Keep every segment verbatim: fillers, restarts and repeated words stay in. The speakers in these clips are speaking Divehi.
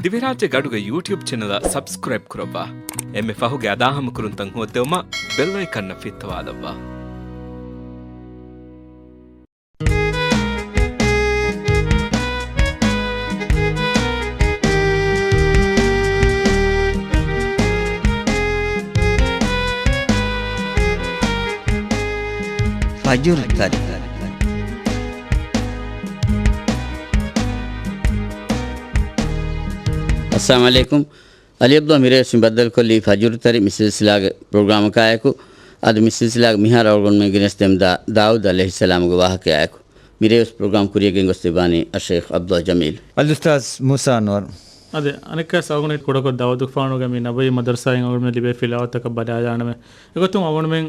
ދިވެހިރާއްޖޭގެ އަޑުގެ ޔޫޓިއުބް ޗެނަލަށް ސަބްސްކްރައިބް ކުރައްވާ. އެންމެ ފަހުގެ އަދާހަމަކުރުންތައް ހޯއްދެވުމަށް ބެލް އައިކަންއަށް ފިއްތަވާލައްވާ. ފަޖުރު ތަރި. އައްސަލާމު ޢަލައިކުމް. އަލީ އަބްދުﷲ މިރޭވެސް މި ބައްދަލުކޮށްލީ ފަޖުރު ތަރި މި ސިލްސިލާގެ ޕްރޮގްރާމަކާއެކު. އަދި މި ސިލްސިލާގެ މިހާރު އަޅުގަނޑުމެން ގެނެސްދެމުންދާ ދާއޫދު ޢަލައިހިއްސަލާމުގެ ވާހަކައާއެކު. މިރޭވެސް ޕްރޮގްރާމް ކުރިޔަށް ގެންގޮސްދެއްވާނީ އައްޝައިޚް އަބްދުﷲ ޖަމީލް. އަލްއުސްތާޛް މޫސާ އަންވަރު. އަދި އަނެއްކާވެސް އަޅުގަނޑު ކުޑަކޮށް ދައުވަތުގެފާނުގެ މި ނަބަވީ މަދަރުސާއިން އަޅުގަނޑުމެން ލިބޭ ފިލާވަތަކަށް ބަލާލާނަމޭ. އެގޮތުން އަޅުގަނޑުމެން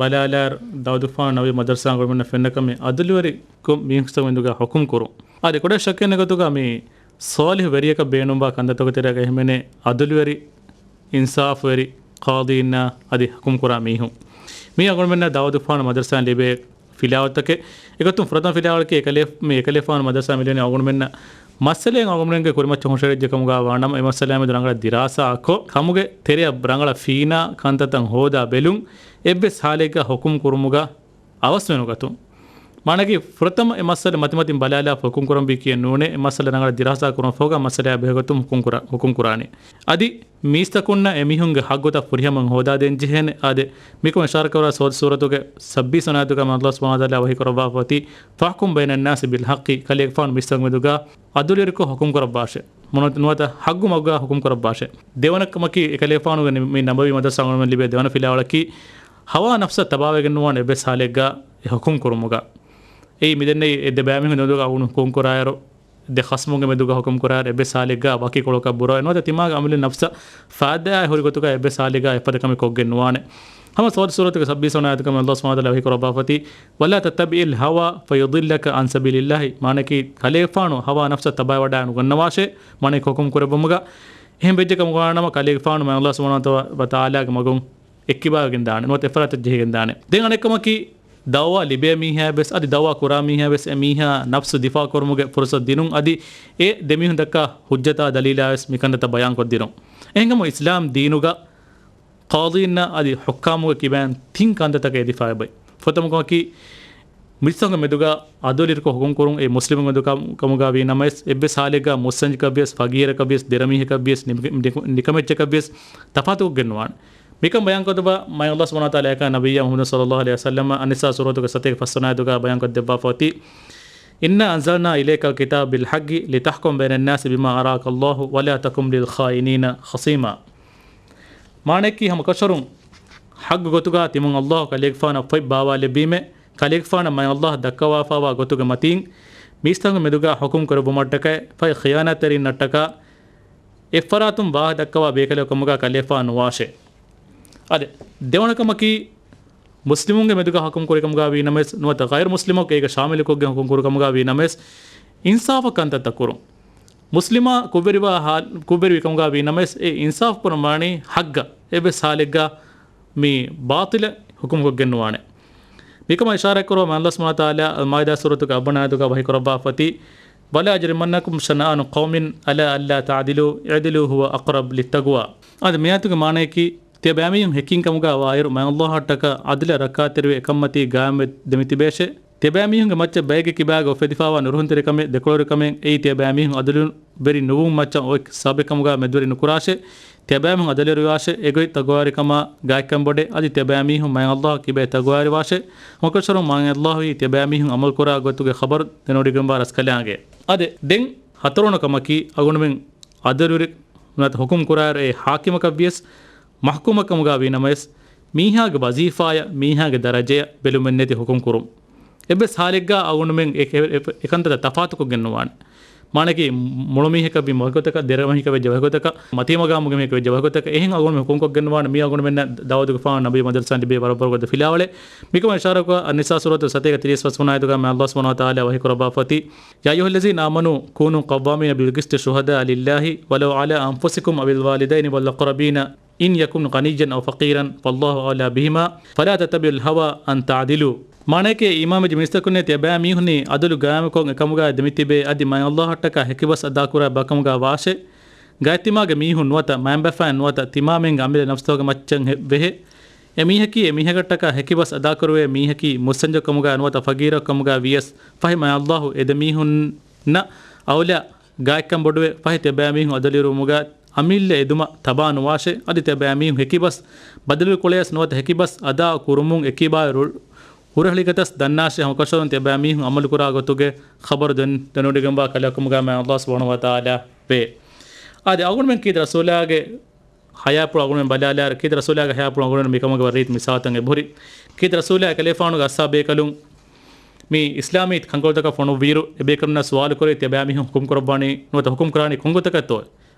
ބަލާލާއިރު، ދައުވަތުގެފާނު ނަބަވީ މަދަރުސާއިން އަޅުގަނޑުމެންނަށް ފެންނަ ކަމެއް އަދުލުވެރިކޮށް މީސްތަކުން މެދުގަ ޙުކުމް ކުރުން. އަދި ކުޑަ ޝައްކެއް ނެތް ގޮތުގަ މި ޞާލިޙު ވެރިޔަކަށް ބޭނުންވާ ކަންތައްތަކުގެ ތެރޭގަ އެހެންވެނޭ އަދުލުވެރި، އިންސާފުވެރި ޤާޟީންނާ އަދި ޙުކުމް ކުރާ މީހުން. މީ އަޅުގަނޑުމެންނަށް ދައުވަތުގެފާނު މަދަރުސާއިން ލިބޭ ފިލާވަތުތަކެއް. އެގޮތުން ފުރަތަމަ ފިލާވަޅަކީ އެކަލޭ-، މި އެކަލޭގެފާނު މަދަރުސާއިން މި ލިބެނީ އަޅުގަނޑުމެންނަށް މައްސަލައެއް އަޅުގަނޑުމެންގެ ކުރިމައްޗަށް ހުށަހެޅިއްޖެ ކަމުގަ ވާނަމަ، އެ މައްސަލާ މެދު ރަނގަޅަށް ދިރާސާކޮށް، ކަމުގެ ތެރެއަށް ރަނގަޅަށް ފީނާ ކަންތައްތައް ހޯދާ ބެލުން، އެއްވެސް ހާލެއްގަ ޙުކުމް ކުރުމުގަ އަވަސްވެ ނުގަތުން. މާނައަކީ، ފުރަތަމަ އެ މައްސަލަ މަތިމަތިން ބަލާލާފަ ޙުކުމް ކުރަންވީ ކިޔެއް ނޫނޭ، އެ މައްސަލަ ރަނގަޅަށް ދިރާސާ ކުރުމަށްފަހުގަ މައްސަލައާ ބެހޭގޮތުން ޙުކުމް ކުރާ-، ޙުކުމް ކުރާނެ. އަދި މީސްތަކުންނަށް އެމީހުންގެ ޙައްޤުތައް ފުރިހަމައިން ހޯދާދޭން ޖެހޭނެ. އާދެ، މިކަމަށް އިޝާރަތް ކުރާ ސޫރަތުގެ ސައްބީސް ވަނަ އާޔަތުގަ މާތް ﷲ ސުބްޙާނަހޫ ވަތަޢާލާ ވަޙީ ކުރައްވާފަ އޮތީ، "ފަޙްކުމް ބައިނައްނާސި ބިލްޙައްޤި"، ކަލޭގެފާނު މީސްތަކުން މެދުގަ އަދުލުވެރިކޮށް ޙުކުމް ކުރައްވާށޭ. ނުވަތަ ޙައްޤު މަގުގަ ޙުކުމް ކުރައްވާށޭ. ދެވަނަ ކަމަކީ، އެކަލޭގެފާނުގެ މި ނަބަވީ މަދަރުސާ އަޅުގަނޑުމެން ލިބޭ ދެވަނަ ފިލާވަޅަކީ، ހަވާ ނަފްސަށް ތަބާވެގެން ނުވާނެ އެއްވެސް ހާލެއްގަ އެ ޙުކުމް ކުރުމުގަ. އެއީ މިދެންނެވި އެ ދެ ބައިމީހުން ދެމެދުގަ އަޅުގަނޑު ޙުކުމް ކުރާއިރު، ދެ ޚަޞްމުންގެ މެދުގަ ޙުކުމް ކުރާއިރު، އެއްވެސް ހާލެއްގަ ވަކި ކޮޅަކަށް ބުރަވާ ނުވަތަ ތިމާގެ އަމިއްލަ ނަފްސަށް ފާއިދާއާއި ހުރި ގޮތުގަ އެއްވެސް ހާލެއްގަ އެފަދަ ކަމެއް ކޮށްގެން ނުވާނެ. ހަމަ ސޫރަތުގެ ސައްބީސް ވަނަ އާޔަތުގަ މާތް ﷲ ސުބްޙާނަހޫ ވަތަޢާލާ ވަޙީ ކުރައްވާފަ އޮތީ، "ولا تتبع الهوى فيضلك عن سبيل الله"، މާނައަކީ، ކަލޭގެފާނު ހަވާ ނަފްސަށް ތަބާވަޑައި ނުގަންނަވާށޭ، މާނައަކީ ޙުކުމް ކުރެއްވުމުގަ. އެހެން ވެއްޖެ ކަމުގަ ވާނަމަ، ކަލޭގެފާނު މާތް ﷲ ސުބްޙާނަހޫ ވަތަޢާލާގެ މަގުން އެއްކިބާވެގެން ދާނެ، ނުވަތަ އެފަރާތަށް ޖެހިގެން ދާނެ. ދެން އަނެއް ކަމަކީ، ދަޢުވާ ލިބޭ މީހާ ވެސް، އަދި ދަޢުވާ ކުރާ މީހާ ވެސް، އެ މީހާ ނަފްސު ދިފާޢު ކުރުމުގެ ފުރުޞަތު ދިނުން، އަދި އެ ދެމީހުން ދައްކާ ޙުއްޖަތާ ދަލީލާ ވެސް މިކަންތައްތައް ބަޔާންކޮށްދިނުން. އެހެންކަމުން އިސްލާމް ދީނުގަ ޤާޟީންނާ އަދި ޙުއްކާމުގެ ކިބައިން ތިން ކަންތައްތަކެއް އެދިފައި އޮތް. ފުރަތަމަ ކަމަކީ، މީސްތަކުންގެ މެދުގަ އަދުލުވެރިކޮށް ޙުކުމް ކުރުން. އެ މުސްލިމުންގެ މެދު ކަމު-، ކަމުގަ ވީ ނަމަވެސް، އެއްވެސް ހާލެއްގަ މުއްސަންޏަކަށް ވިޔަސް، ފަގީރަކަށް ވިޔަސް، ދެރަމީހަކަށް ވިޔަސް، ނިކަ-، ނިކަ-، ނިކަމެއްޗަކަށް ވިޔަސް ތަފާތުކޮށްގެން ނުވާނެ. މިކަން ބަޔާން ކޮށްދެއްވާ މާތް ﷲ ސުބްޙާނަހޫ ވަތަޢާލާ އެކަން ނަބިއްޔާ މުޙައްމަދު ޞައްލައްލާހު ޢަލައިހި ވަސައްލަމަ އައްނިސާ ސޫރަތުގެ ސަތޭކަ ފަސްވަނަ އާޔަތުގަ ބަޔާންކޮށްދެއްވާފަ އޮތީ، "إنا أنزلنا إليك الكتاب بالحق لتحكم بين الناس بما أراك الله ولا تكن للخائنين خصيما." މާނައަކީ، ހަމަކަށަވަރުން ޙައްޤު ގޮތުގަ ތިމަން ﷲ ކަލޭގެފާނަށް ފޮތް ބާވާލެއްވީމޭ، ކަލޭގެފާނަށް މާތް ﷲ ދައްކަވާފައިވާ ގޮތުގެ މަތީން މީސްތަކުންގެ މެދުގަ ޙުކުމް ކުރެއްވުމަށްޓަކައި، ފަހެ ޚިޔާނާތްތެރިންނަށްޓަކާ އެއްފަރާތުން ވާހަކަ ދައްކަވާ ބޭކަލެއް ކަމުގަ ކަލޭފާނު ނުވާށޭ. އާދެ، ދެވަނަ ކަމަކީ، މުސްލިމުންގެ މެދުގަ ޙުކުމް ކުރި ކަމުގަ ވީ ނަމަވެސް، ނުވަތަ ޣައިރު މުސްލިމަކު އޭގަ ޝާމިލުކޮށްގެން ޙުކުމް ކުރި ކަމުގަ ވީ ނަމަވެސް، އިންސާފަށް ކަންތައްތައް ކުރުން. މުސްލިމާ ކުށްވެރިވާ ހާ-، ކުށްވެރިވި ކަމުގަ ވީ ނަމަވެސް، އެ އިންސާފު ކުރަން ވާނީ ޙައްޤަށް. އެއްވެސް ހާލެއްގަ މި ބާޠިލަށް ޙުކުމް ކޮށްގެން ނުވާނެ. މިކަމަށް އިޝާރާތް ކުރުމަށް ﷲ ސުބްޙާނަހޫ ވަތަޢާލާ އަލްމާއިދާ ސޫރަތުގެ އަށްވަނަ އާޔަތުގަ ވަޙީ ކުރައްވާފަ އޮތީ، "ولا يجرمنكم شنآن قوم على ألا تعدلوا اعدلوا هو أقرب للتقوى." އަދި މި އާޔަތުގެ މާނައަކީ، ތިޔަބައިމީހުން ހެކިން ކަމުގަ ވާއިރު، މާތް ﷲ އަށްޓަކާ އަދުލަށް ރައްކާތެރިވެ އެކަންމަތީ ގާއިމްވެ ދެމިތިބޭށޭ. ތިޔަބައިމީހުންގެ މައްޗަށް ބައެއްގެ ކިބާގަ އުފެދިފައިވާ ނުރުހުންތެރިކަމެއް، ދެކޮޅުވެރިކަމެއް އެއީ ތިޔަބައިމީހުން އަދުލުވެރި ނުވުމުގެ މައްޗަށް އޮތް ސަބަބެއް ކަމުގަ މެދުވެރި ނުކުރާށޭ. ތިޔަބައިމީހުން އަދުލުވެރިވާށޭ. އެގޮތް ތަޤްވާވެރިކަމާ ގާތްކަން ބޮޑޭ. އަދި ތިޔަބައިމީހުން މާތް ﷲ ކިބައިން ތަޤްވާވެރިވާށޭ. މައްކަށަރު މާތް ﷲ އީ ތިޔަބައިމީހުން ޢަމަލުކުރާ ގޮތުގެ ޚަބަރު ދެނެވޮޑިގެންވާ ރަސްކަލާނގެ. އާދެ، ދެން ހަތަރުވަނަ ކަމަކީ، އަޅުގަނޑުމެން އަދުލުވެރި ނުވަތަ ޙުކުމް ކުރާއިރު އެ ޙާކިމަކަށް ވިޔަސް، މަޙްކޫމަށް ކަމުގަ ވީ ނަމަވެސް، މީހާގެ ވަޒީފާއަށް، މީހާގެ ދަރަޖަޔަށް ބެލުމެއްނެތި ޙުކުމް ކުރުން. އެއްވެސް ހާލެއްގަ އަޅުގަނޑުމެން އެ، އެ، އެ، އެކަންތައް ތަފާތުކޮށްގެން ނުވާނެ. މާނައަކީ، މުޅުމީހަކަށްވީ ވަކިގޮތަކަށް، ދެރަމީހަކަށް ވެއްޖެ ވަކިގޮތަކަށް، މަތީ މަގާމުގެ މީހަކަށް ވެއްޖެ ވަކިގޮތަކަށް، އެހެން އަޅުގަނޑުމެން ޙުކުމް ކޮށްގެން ނުވާނެ. މީ އަޅުގަނޑުމެންނަށް ދަޢުވަތުގެފާނު ނަބީ މަދަރުސާ ލިބޭ ވަރަށް ބޮޑު ގޮތް ފިލާވަޅެއް. މިކަމަށް އިޝާރާތްކޮށް، އައްނިސާ ސޫރަތު ސަތޭކަ ތިރީސް ފަސްވަނަ އާޔަތުގަ މާތް ﷲ ސުބްޙާނަހޫ ވަތަޢާލާ ވަޙީ ކުރައްވާފަ އޮތީ، "يا أيها الذين آمنوا كونوا قوامين بالقسط شهداء لله ولو على أنفسكم أو الوالدين والأقربين إن يكن غنيا أو فقيرا فالله أولى بهما فلا تتبعوا الهوى أن تعدلوا." މާނައަކީ، އީމާންވެއްޖެ މީސްތަކުންނޭ، ތިޔަބައިމީހުންނީ އަދުލު ގާއިމުކޮށް އެކަމުގަ ދެމިތިބޭ، އަދި މާތް ﷲ އަށްޓަކާ ހެކިބަސް އަދާކުރާ ބައެއް ކަމުގަ ވާށޭ. ގާތްތިމާގެ މީހުން ނުވަތަ މައިންބަފައިން ނުވަތަ ތިމާމެންގެ އަމިއްލަ ނަފްސުތަކުގެ މައްޗަށް ހެ-، ވެހޭ. އެ މީހަކީ އެ މީހަކަށްޓަކާ ހެކިބަސް އަދާކުރެވޭ މީހަކީ މުއްސަންޖެއްކަމުގަ ނުވަތަ ފަގީރަކަމުގަ ވިޔަސް ފަހި މާތް ﷲ އެ ދެ މީހުންނަށް އައުލާ ގާތްކަން ބޮޑުވެ ފަހި ތިޔަބައިމީހުން އަދަލުއިރުވުމުގަ އަމިއްލަ އެދުމަށް ތަބާ ނުވާށޭ. އަދި ތިޔަބައިމީހުން ހެކިބަސް ބަދަލު ކުޅަޔަސް ނުވަތަ ހެކިބަސް އަދާ ކުރުމުން އެކީބާ ރު-، ހުރަހެޅިގަތަސް ދަންނާށޭ ހަމަކަށަވަރުން ތިޔަބައިމީހުން އަމަލުކުރާ ގޮތުގެ ޚަބަރު ދެން-، ދެނެވޮޑިގެންވާ ކަލެއަކަމުގަ މާތް ﷲ ސުބްޙާނަހޫ ވަތަޢާލާ ވޭ. އާދެ، އަޅުގަނޑުމެން ކީރިތި ރަސޫލާގެ ހަޔާތްޕުޅު އަޅުގަނޑުމެން ބަލާލާއިރު، ކީރިތި ރަސޫލާގެ ހަޔާތްޕުޅު އަޅުގަނޑުމެން މިކަމުގެ ވަރަށް ރީތި މިސާލުތައް އެބަހުރި. ކީރިތި ރަސޫލާ އެކަލޭފާނުގެ އަޞްޙާބު ބޭކަލުން މި އިސްލާމީ ކަންކޮޅުތަކަށް ފޮނުއްވިއިރު، އެބޭކަލުންނާ ސުވާލު ކުރޭ، ތިޔަބައިމީހުން ޙުކުމް ކުރައްވާނީ ނުވަތަ ޙުކުމް ކުރާނީ ކޮންގޮތަކަށްތޯ؟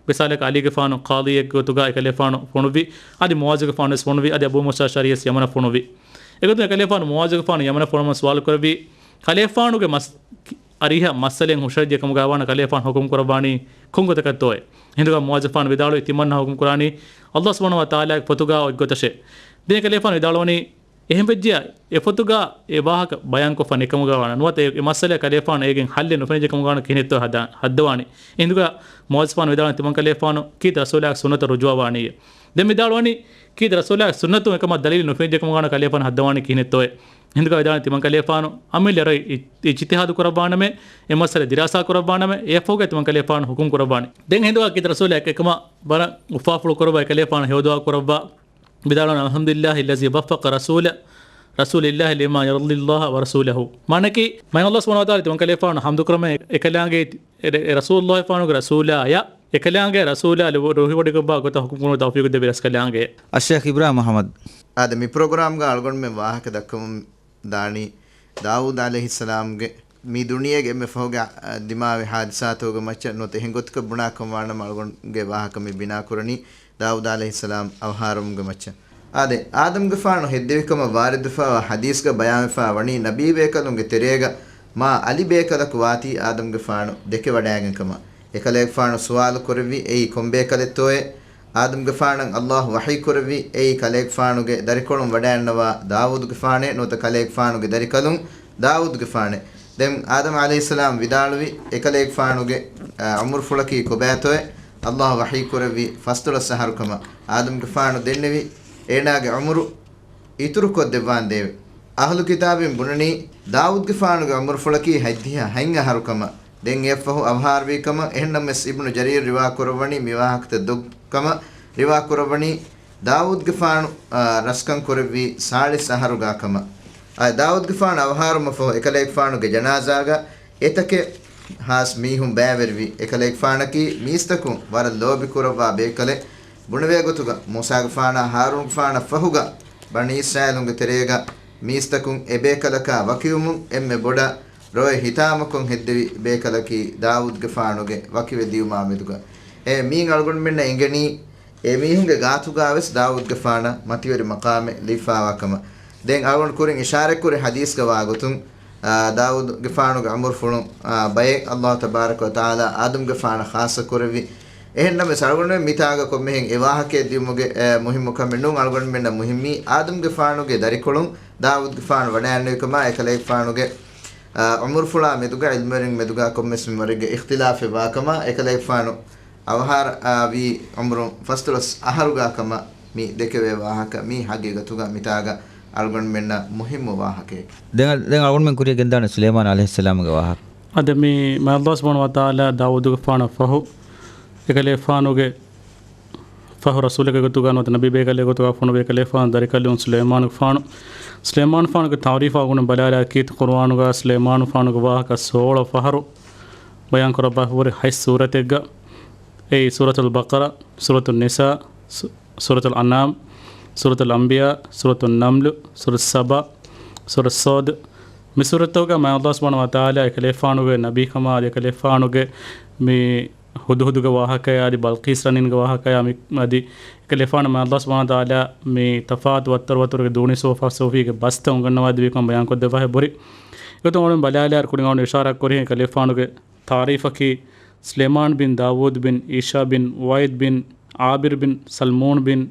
މިސާލަކަށް ޢަލީގެފާނު ޤާޟީއެއްގެ ގޮތުގަ އެކަލޭފާނު ފޮނުއްވި، އަދި މުޢާޛުގެފާނުވެސް ފޮނުއްވި، އަދި އަބޫ މޫސާ އަޝްޢަރީވެސް ޔަމަނަށް ފޮނުއްވި. އެގޮތުން އެކަލޭފާނު މުޢާޛުގެފާނު ޔަމަނަށް ފޮނުވަމުން ސުވާލު ކުރެއްވި، ކަލޭފާނުގެ މަސް-، އަރިހަށް މައްސަލައެއް ހުށައެއްޖެ ކަމުގަ ވާނަމަ ކަލޭފާނު ޙުކުމް ކުރައްވާނީ ކޮންގޮތަކަށްތޯއޭ؟ އެހިނދުގަ މުޢާޛުފާނު ވިދާޅުވި، ތިމަންނަ ޙުކުމް ކުރާނީ ﷲ ސުބްޙާނަހޫ ވަތަޢާލާގެ ފޮތުގަ އޮތްގޮތަށޭ. ދެން ކަލޭފާނު ވިދާޅުވަނީ، އެހެން ވެއްޖިޔާ، އެފޮތުގަ އެ ވާހަކަ ބަޔާންކޮށްފަ ނެތްކަމުގަ ވާނަމަ، ނުވަތަ އެ، އެ މައްސަލައަށް ކަލޭފާނު އޭގެން ޙައްލެއް ނުފެނިއްޖެ ކަމުގަ ވާނަމަ ކިހިނެއްތޯ ހައްދާ-، ހައްދަވާނީ؟ އެހިނދުގަ މުޢާޛުފާނު ވިދާޅުވަނީ ތިމަން ކަލޭފާނު ކީރިތި ރަސޫލާގެ ސުންނަތަށް ރުޖޫޢަވާނީއޭ. ދެން ވިދާޅުވަނީ، ކީރިތި ރަސޫލާގެ ސުންނަތުން އެކަމަށް ދަލީލެއް ނުފެނިއްޖެ ކަމުގަ ވާނަމަ ކަލޭފާނު ހައްދަވާނީ ކިހިނެއްތޯއޭ؟ އެހިނދުގަ ވިދާޅުވަނީ ތިމަން ކަލޭފާނު އަމިއްލަ ރައީ އި-، އިޖްތިހާދު ކުރައްވާނަމޭ، އެ މައްސަލަ ދިރާސާ ކުރައްވާނަމޭ، އެއަށްފަހުގަ ތިމަން ކަލޭފާނު ޙުކުމް ކުރައްވާނީ. ދެން އެހިނދުގަ ކީރިތި ރަސޫލާ އެކަމަށް ވަރަށް އުފާފުޅު ކުރައްވާ އެކަލޭފާނު ހެޔޮދުޢާ ކުރައްވާ، ވިދާޅުވަނީ، "الحمد لله الذي وفق رسول، رسول الله لما يرضي الله ورسوله." މާނައަކީ، މާތް ﷲ ސުބްޙާނަހޫ ވަތަޢާލާ ތިމަން ކަލޭފާނު ޙަމްދު ކުރަމޭ، އެކަލާނގެ އެ، އެ ރަސޫލުﷲފާނުގެ ރަސޫލާޔަށް، އެކަލާނގެ ރަސޫލާ ރުހިވޮޑިގެންވާ ގޮތަށް ޙުކުމް ކުރުމަށް ތައުފީޤު ދެއްވި ރަސްކަލާނގެ. އައްޝައިޚް އިބްރާހިމް މުޙައްމަދު. އާދެ، މި ޕްރޮގްރާމްގަ އަޅުގަނޑުމެން ވާހަކަ ދައްކަމުން ދާނީ، ދާވޫދު ޢަލައިހިއްސަލާމްގެ މި ދުނިޔޭގެ އެންމެ ފަހުގެ، އަ، ދިމާވި ޙާދިސާތަކުގެ މައްޗަށް ނުވަތަ އެހެން ގޮތަކަށް ބުނާކަމަށް ވާނަމަ އަޅުގަނޑުގެ ވާހަކަ މި ބިނާކުރަނީ ދާވޫދު ޢަލައިހިއްސަލާމް އަވަހާރަވުމުގެ މައްޗަށް. އާދެ، އާދަމްގެފާނު ހެއްދެވިކަމަށް ވާރިދުވެފައިވާ ޙަދީޘްގަ ބަޔާންވެފަ ވަނީ، ނަބީބޭކަލުންގެ ތެރޭގަ މާ އަލިބޭކަލަކު ވާތީ އާދަމްގެފާނު ދެކެވަޑައިގެން ކަމަށް. އެކަލޭގެފާނު ސުވާލު ކުރެއްވި، އެއީ ކޮންބޭކަލެއްތޯއޭ؟ އާދަމްގެފާނަށް ﷲ ވަޙީ ކުރެއްވި، އެއީ ކަލޭގެފާނުގެ ދަރިކޮޅުން ވަޑައިންނަވާ ދާވޫދުގެފާނޭ ނުވަތަ ކަލޭގެފާނުގެ ދަރިކަލުން ދާވޫދުގެފާނޭ. ދެން އާދަމް ޢަލައިހިއްސަލާމް ވިދާޅުވި، އެކަލޭގެފާނުގެ، އާ، ޢުމުރުފުޅަކީ ކޮބާތޯއޭ؟ ﷲ ވަޙީ ކުރެއްވި ފަސްދޮޅަސް އަހަރު ކަމަށް. އާދަމްގެފާނު ދެންނެވި، އޭނާގެ ޢުމުރު އިތުރުކޮށްދެއްވާނދޭވެ. އަހުލު ކިތާބީން ބުނަނީ، ދާވޫދުގެފާނުގެ ޢުމުރުފުޅަކީ ހަތްދިހަ ހަތް އަހަރު ކަމަށް. ދެން އެއަށްފަހު އަވަހާރަވީ ކަމަށް. އެހެންނަމަވެސް، އިބްނު ޖަރީރު ރިވާ ކުރައްވަނީ، މި ވާހަކަތައް ދޮގު ކަމަށް ރިވާ ކުރައްވަނީ، ދާވޫދުގެފާނު، އާ، ރަސްކަން ކުރެއްވީ ސާޅީސް އަހަރުގާ ކަމަށް. އާ، ދާވޫދުގެފާނު އަވަހާރުމަށްފަހު އެކަލޭގެފާނުގެ ޖަނާޒާގަ އެތަކެއް ހާސް މީހުން ބައިވެރިވި. އެކަލޭގެފާނަކީ މީސްތަކުން ވަރަށް ލޯބި ކުރައްވާ ބޭކަލެއް. ބުނެވޭ ގޮތުގަ، މޫސާގެފާނާ ހާރޫންގެފާނަށް ފަހުގަ، ބަނީ އިސްރާއީލުންގެ ތެރޭގަ މީސްތަކުން އެބޭކަލަކާ ވަކިވުމުން އެންމެ ބޮޑަށް ރޮއެ ހިތާމަކޮށް ހެއްދެވި ބޭކަލަކީ ދާވޫދުގެފާނުގެ ވަކިވެ ދިޔުމާ މެދުގަ. އެ މީން އަޅުގަނޑުމެންނަށް އެނގެނީ، އެ މީހުންގެ ގާތުގާވެސް ދާވޫދުގެފާނަށް މަތިވެރި މަޤާމެއް ލިބިފާވާ ކަމަށް. ދެން އަޅުގަނޑު ކުރިން އިޝާރަތްކުރި ޙަދީޘްގަ ވާގޮތުން، އާ، ދާވޫދުގެފާނުގެ ޢުމުރުފުޅުން، އާ، ބައެއް ﷲ ތަބާރަކަ ވަތަޢާލާ އާދަމްގެފާނަށް ޚާއްޞަ ކުރެއްވި. އެހެންނަމަވެސް، އަޅުގަނޑުމެން މިތާގަ ކޮންމެހެން އެ ވާހަކައެއް ދިޔުމުގެ، އެ، މުހިއްމު ކަމެއް ނޫން. އަޅުގަނޑުމެންނަށް މުހިއްމީ އާދަމްގެފާނުގެ ދަރިކޮޅުން ދާވޫދުގެފާނު ވަޑައިގެންނެވިކަމާ، އެކަލޭގެފާނުގެ، އާ، ޢުމުރުފުޅާ މެދުގަ ޢިލްމުވެރިން މެދުގަ ކޮންމެސް މިންވަރެއްގެ އިޚްތިލާފެއް ވާކަމަށް، އެކަލޭގެފާނު އަވަހާރަވީ ޢުމުރުން ފަސްދޮޅަސް އަހަރުގާ ކަމަށް މި ދެކެވޭ ވާހަކަ މީ ޙަޤީޤަތުގަ މިތާގަ އަޅުގަނޑުމެންނަށް މުހިއްމު ވާހަކައެއް. ދެން، ދެން އަޅުގަނޑުމެން ކުރިޔަށް ގެންދާނެ ސުލައިމާނު ޢަލައިހިއްސަލާމުގެ ވާހަކަ. އަދި މި މާތް ﷲ ސުބްޙާނަހޫ ވަތަޢާލާ ދާވޫދުގެފާނަށް ފަހު އެކަލޭގެފާނުގެ ފަހު ރަސޫލެއްގެ ގޮތުގަ ނުވަތަ ނަބީބޭކަލެއްގެ ގޮތުގަ ފޮނުވި އެކަލޭގެފާނު ދަރިކަލުން ސުލައިމާނުގެފާނު. ސުލައިމާނުގެފާނުގެ ތަޢުރީފާ އަޅުގަނޑު ބަލާލާ ކީރިތި ޤުރުއާނުގަ ސުލައިމާނުގެފާނުގެ ވާހަކަ ސޯޅަ ފަހަރު ބަޔާން ކުރައްވާފަ ހުރި ހަތް ސޫރަތެއްގަ، އެއީ ސޫރަތުލް ބަޤަރާ، ސޫރަތުން ނިސާ، ސު-، ސޫރަތުލް އަންޢާމް، ސޫރަތުލް އަންބިޔާ، ސޫރަތުން ނަމްލު، ސޫރަތު ސަބާ، ސޫރަތު ޞައްދު. މި ސޫރަތްތަކުގަ މާތް ﷲ ސުބްޙާނަހޫ ވަތަޢާލާ އެކަލޭގެފާނުގެ ނަބީކަމާ އަދި އެކަލޭގެފާނުގެ މި ހުދުހުދުގެ ވާހަކަޔާ އަދި ބަލްޤީސް ރަނީންގެ ވާހަކަޔާ މި އަދި އެކަލޭގެފާނު މާތް ﷲ ސުބްޙާނަހޫ ވަތަޢާލާ މި ތަފާތު ވައްތަރު ވަތަރުގެ ދޫނި ސުވަ ފަލްސަފީގެ ބަސްތައް އުނގަންނަވާ ދެއްވިކަން ބަޔާންކޮށްދެއްވާފަ ހުރި. އެގޮތުން އަޅުގަނޑު ބަލާލާއިރު ކުރިން އަޅުގަނޑު އިޝާރާތް ކުރިހެން އެކަލޭގެފާނުގެ ތާރީފަކީ، ސުލައިމާން ބިން ދާވޫދު ބިން އީޝާ ބިން ވައިދު ބިން ޢާބިރު ބިން ސަލްމޫން ބިން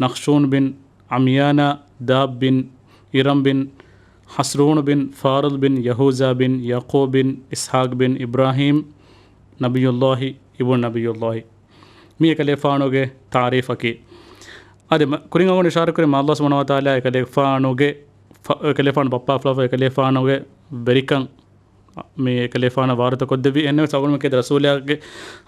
ނަޚްޝޫން ބިން ޢަމްޔާނާ ދާބް ބިން އިރަމް ބިން ޙަސްރޫނު ބިން ފާރުލް ބިން ޔަހޫޒާ ބިން ޔަޢުޤޫބް ބިން އިސްޙާޤް ބިން އިބްރާހީމް ނަބިއްޔުﷲ އިބްނު ނަބިއްޔުﷲ. މީ އެކަލޭފާނުގެ ތާރީފަކީ. އަދި މަ-، ކުރިން އަޅުގަނޑު އިޝާރަތް ކުރި މާ ﷲ ސުބްޙާނަހޫ ވަތަޢާލާ އެކަލޭފާނުގެ ފަ-، އެކަލޭފާނު ބައްޕާފުޅާފަ އެކަލޭފާނުގެ ވެރިކަން މި އެކަލޭފާނަށް ވާރުތަ ކޮށްދެއްވި. އެހެންނަމަވެސް އަޅުގަނޑުމެން ކީރިތި ރަސޫލާގެ